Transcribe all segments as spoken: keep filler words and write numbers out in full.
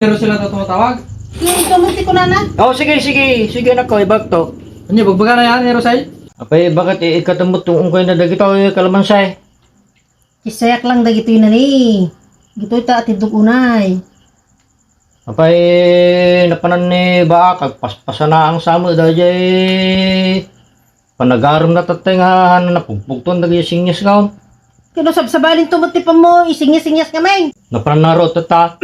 Pero sila to tumatawag. Yung ikaw mo ti kunana? Oh, sige, sige. Sige, anak ko, ibagto. Ano, bagbaga na yan, Rosel? Apay, bakit i-, ikatamo't tungkol na dagito, eh, kalamansa, eh? Kisayak lang dagitoy na ni. Dagitoy ta ati dug-unay. Apay, napanan ni Baak, agpaspasana ang samu, dayjay panagarum na tattay nga napugpugton dagiti singias nga on. Kano sabsabalin to met ti pammo, isingias-singias ngamin. Napanan na ro, tata.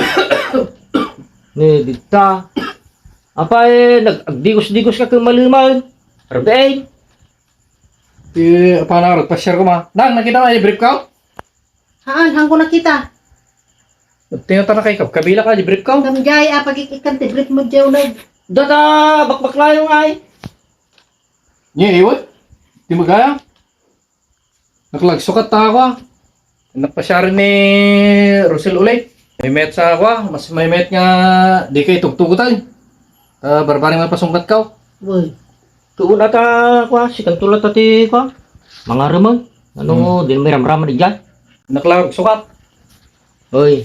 Ni, dita. Apay, nag-, agdigos-digos ka kung maluman. Arbain. Ti, apana, nagpasiar ko ma. Nang, nakita mo, i-brief ka? Haan, hangko nakita. Tinatara kay kab-, kabila ka, i-brief ka? Kamjay, ah, pag-ik-ikan, ti brief mo, Joe, nag- Data, bakbaklayo nga, eh. Niya, iwan? Ti magaya? Naklagsukat ta ako, ah. Nagpasiar ni Rosel ulit. May met sa ako, ah. Mas may met nga di kayo tugtugutan. Ah, barbaring mapasungkat ka, oh. Uy. Tuon ata, kwa, si Kantulat ati, kwa. Mga ramon. Ano, hmm, di na may ramraman di dyan. Naklarog, sukat. Oy.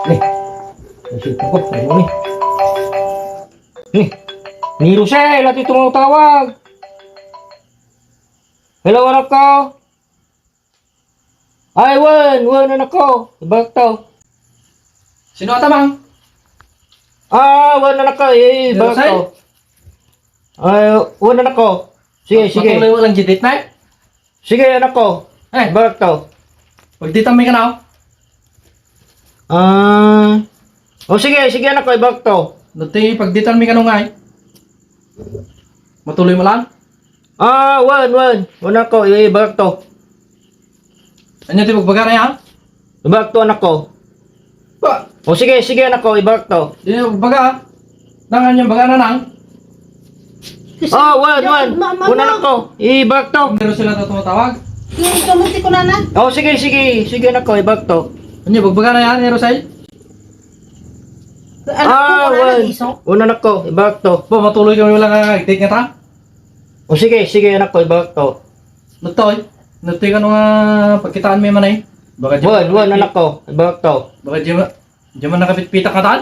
Ni. Nasipag ko, ano ni? Ni. Ni Rosel, ati tumatawag. Hello, anak ko. Ay, wen, wen, anak ko. Ibagak to. Sino ata, Mang? Ah, wen, anak ko. I-, ibagak to. Ay, wen, anak ko. Sige, sige. Matuloy mo lang, Judith, na? Sige, anak ko. Eh. Ibagak to. Pagditan mi kano? Ah. O, sige, sige, anak ko. Ibagak to. Dati, pagditan mi kano nga, eh. Matuloy mo lang? Ah, wen, wen. Wen, anak ko, ibagak to. Ania ti bagbaga na yan? Ibagak to, anak ko. Ba? O, sige, sige, anak ko, ibagak to. Di na bagbaga, ah. Nang, ania baga na, nang? Ah, wen, wen. Ma-, ma-, wen, anak ko, ibagak to. Pero sila to tumatawag? Yung ikaw mo ti kunana? O, sige, sige, sige, anak ko, ibagak to. Ania, bagbaga na yan, ni Rosel? Anak ko, ah, wala wen. Nag-iso. Wen, anak ko, ibagak to. Ba, matuloy kami wala nga, take nga ta? O, sige, sige, anak ko, ibagak to. Nutoy, nutoy kano nga pagkitaan mi man, eh. Baka di, wen, wen, anak ko, ibagak to. Baka di ma-, di man nakapitpitak ka tan?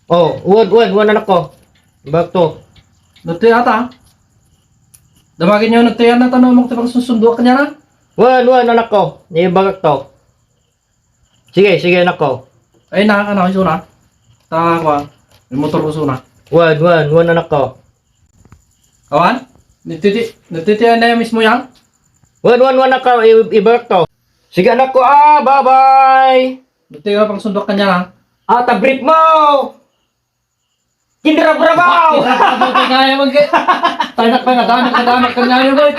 O, wen, wen, wen, anak ko, ibagak to. Nutoy ata. Damagin niyo, nutoy, ano, tanong mo, ti pagsusundo ka niya na? Wen, wen, anak ko, ibagak to. Sige, sige, anak ko. Ay, na, ano, isuna. Ta, kwa, may motor ko suna. Wen, wen, wen, anak ko. Awan? Nagtiti-, nagtitian na mismo yan? Wen, wen, wen, anak ko, i-, ibagak to. Sige, anak ko, ah, bye-bye. Nagtitian pang sundok ka niya, ha? Ah, ta-brief mo. Kinrabrabaw! Kinrabrabaw ka kaya mag-, tanak pa nga, danak ka, danak ka niya, boy.